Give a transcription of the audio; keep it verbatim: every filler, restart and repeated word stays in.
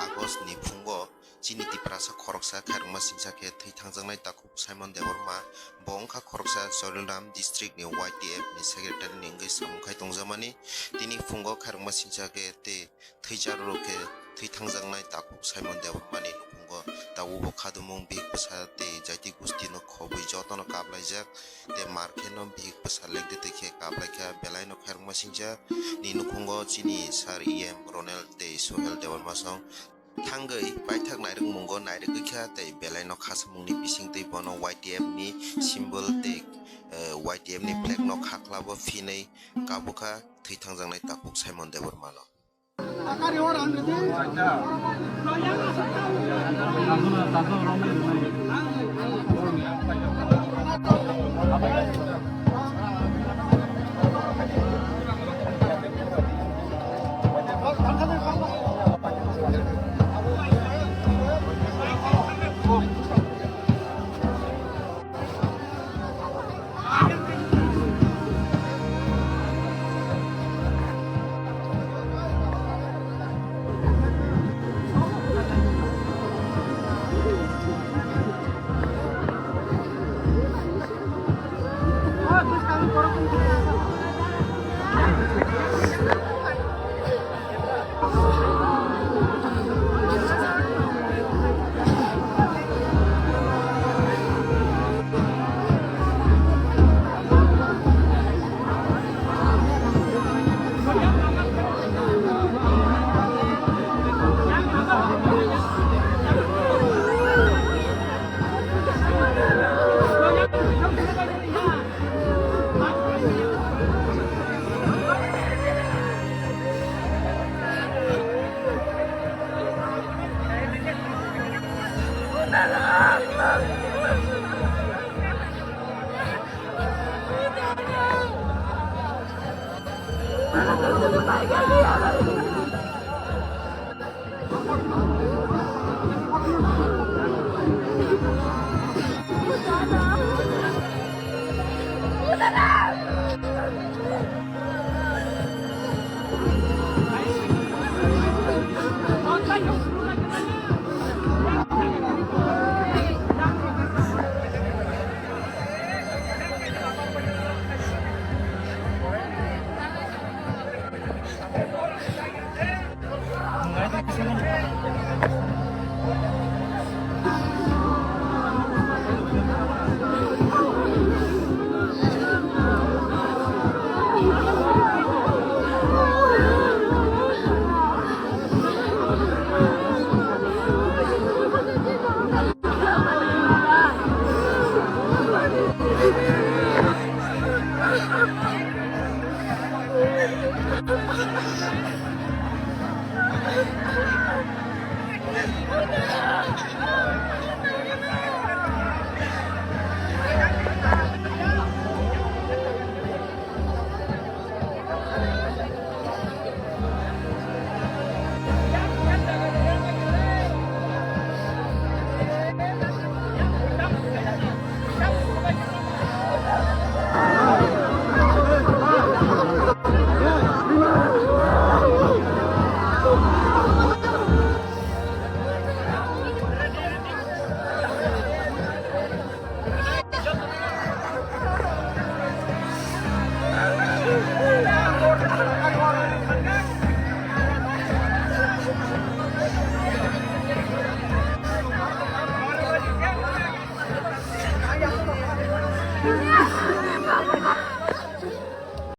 August ni phungo chini Tiprasa khoroksa khairokma singcha khe thwi thangjaknai takhuk Simon Debbarma. Bo wngkha khoroksa Choriram district ni Y T F ni secretary ni wngwi samung khai tongjakmani. Tini phungo khairokma singcha khe tei thwi charwrwk khe thwi thangjaknai takhuk Simon Debbarma ni nukhungo tabukbo khadumung bihik bwsa tei jaiti gusti no khobwi jotono kaplaijak. Tei mar khe no bihik bwsa lengtwi twi khe kaplaikha. Belai no khairokma singcha ni nukhungo chini sir E M Ronel tei Sohel Debbarma song thangwi paithak nairwkmungo nairwgwi kha tei belai no kha samungni bisingtwi bono Y T F ni symbol tei, eh, Y T F ni flag no kha khlabo phinwi kabukha thwi thangjaknai takhuk Simon Debbarma no.